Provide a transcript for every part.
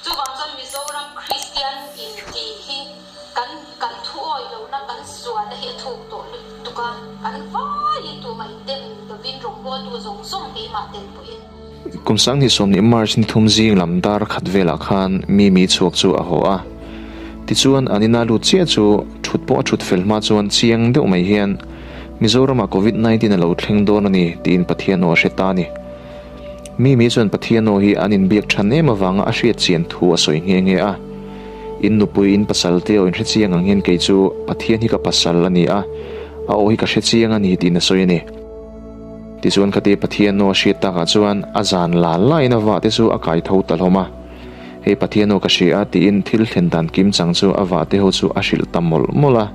Chuvang chuan Mizoram Kristian inti hi kan kan thuawi lohna kan sualna hi a thuk tawh lutuk a, kan vaiin tumah indem lovin rawngbawltu zawng zawng keimah tel pawhin. Kum 2020 March ni thum zing lam dar khat velah khan Mimi chhuak chu a haw a. Tichuan an ina lut chiah chu thut pawh a thut fel hma chuan chiang deuh mai hian Mizoramah Covid 19 a lo thleng dawn a ni tiin Pathian aw a hre ta a ni. Mimi chuan Pathian aw hi an inbiak than em avanga a hriat chian thu a sawi nghe nghe a. In nupui, in pasal te aw in hre chiang ang hian kei chu Pathian hi ka pasal a ni a, a aw hi ka hre chiang a ni tiin a sawi a ni. Tichuan khati Pathian aw a hriat takah chuan a zan la lain a vah te chu a kai tho ta hlawm a. Hei Pathian aw ka hria a tiin thil thlen dan kim chang chu a vah te ho chu a hrilh ta mawlh mawlh a.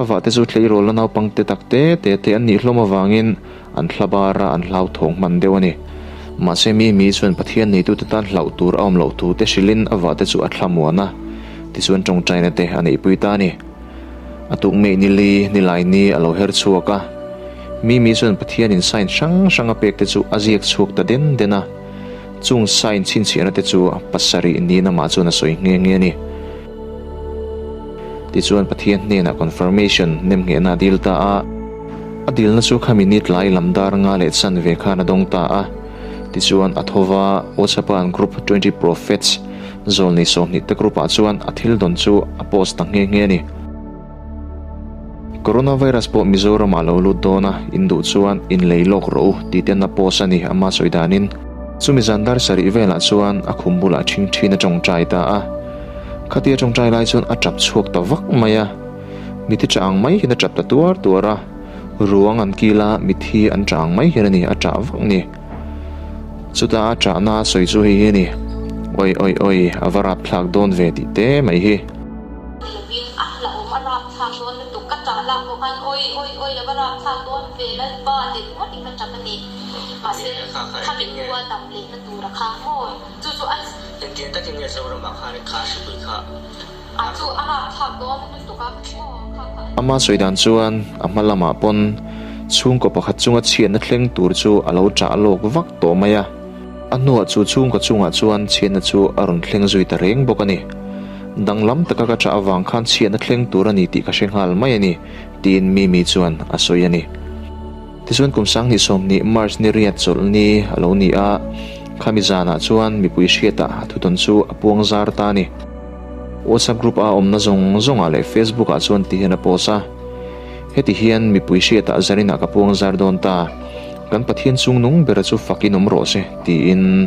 A vah te chu tleirawl la naupang te tak te te te an nih hlawm avangin An hla bar a, an hlauthawng hman deuh a ni. Mahse mi mi chuan Pathian neitute tan hlauh tur a awm loh thu te hrilhin a vahte chu a thlamuan a, tichuan tawngtaina te a neihpui ta a ni. A tuk meih ni li, ni lai ni a lo her chhuak a. Mi mi chuan Pathianin sign hrang hrang a pek te chu a ziak chhuak ta den den a. Chung sign chhinchhiahna te chu pasarih niin amah chuan a sawi nghe nghe a ni. Tichuan Pathian hnenah confirmation nemnghehna a dil ta a. A dilna chu khami ni tlai lam dar nga leh chan ve khan a dawng ta a. Tichuan a tho va, WhatsApp-a an group Twenty Prophets zawlnei 20 te group-ah chuan a thil dawn chu a post ta nghe nghe a ni. Coronavirus pawh Mizoramah lo lut dawn a, in duh chuan in lei lawk rawh u tih ten a post a ni, ama sawi danin. Chumi zan dar sarih velah chuan a khum bulah ṭhing ṭhin a ṭawngṭai ta a. Khatia ṭawngṭai lai chuan a ṭap chhuak ta vak mai a. Mithi ṭah ang mai hian a ṭap ta tuar tuar a. Ruang an kil a, mithi an ṭah ang mai hian a ni, a ṭah vak ni. Chuta a ṭahna a sawi chu hei hi a ni, Oi oi oi, a va rapthlak dawn ve tih te mai hi. Lovin a hlauhawm a rapthlak dawn lutuk, ka ṭah lak pawh khan oi oi oi, a va rapthlak dawn ve Lalpa tih ringawtin ka ṭap a ni. Mahse, khami hnua dam lehna tura kha maw chu chu a. Engtiang takin nge Zoramah khan kha hripui kha a chu a rapthlak dawn lutuk a maw kha kha a. Ama sawi dan chuan a hma lamah pawn chhungkaw pakhat chunga chhiatna thleng tur chu a lo ṭah lawk vak tawh mai a. A hnuah chu chhungkaw chungah chuan chhiatna chu a rawn thleng zui ta reng bawk a ni. Danglam taka ka ṭah avang khan chhiatna thleng tur a ni tih ka hre nghal mai a ni, tiin Mimi chuan a sawi a ni. Tichuan kum 2020 March ni riat chawlh ni a lo ni a, khami zanah chuan mipui hriatah a thutawn chu a puang zar ta a ni. WhatsApp group a awmna zawng zawngah leh Facebook ah chuan ti hian a post a, Heti hian mipui hriatah zaninah ka puang zar dawn ta, kan Pathian chungnung bera chu fakin awm rawh se, tiin.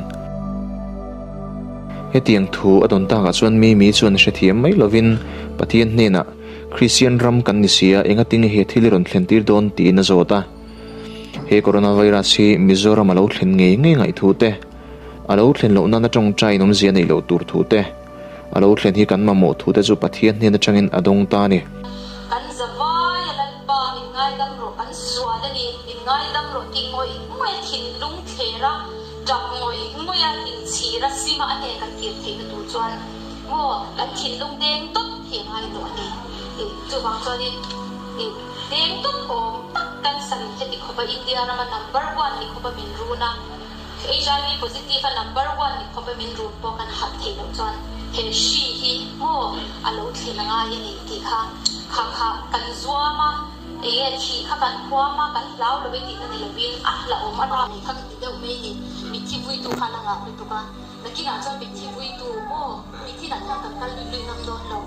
Hetiang thu a dawn takah chuan Mimi chuan hrethiam mai lovin Pathian hnenah, Kristian ram kan ni sia, engatinge he thil i rawn thlen tir dawn tiin a zawt a. He coronavirus hi Mizoram a lo thlen ngei ngei ngaih thu te, a lo thlen loh nana tawngtai in awmzia neih loh tur thu te, a lo thlen hi kan mamawh thu te chu Pathian hnen atangin a dawng ta a ni. Kan zavai a Lalpa min ngaidam rawh, kan sual a ni, min ngaidam rawh tih ngawih ngawih a thinlung thler a, tap ngawih ngawih a inchhir a sima a hnen kan kir theihna tur chuan maw kan thinlung deng tawp hi a ngai tawh a ni tih chuvang chuanin ih deng tawp awm tak cancer in heti khawp a India rama number one ni khawp a min run a, HIV positive a number one ni khawp a min run pawh kan harh theih loh chuan he hri hi maw a lo thlen a ngai a ni tih kha kha kha kan zuam a enge thih kha kan huam a kan hlau lo e tihna ni lovin a hlauhawm a rah nei kha ka ti deuh mai a ni mitthi vuitu khan a ngah lutuk a. Nakinah chuan mitthi vuitu maw? Mitthi lah hian kan kal lui lui ngam dawn lo.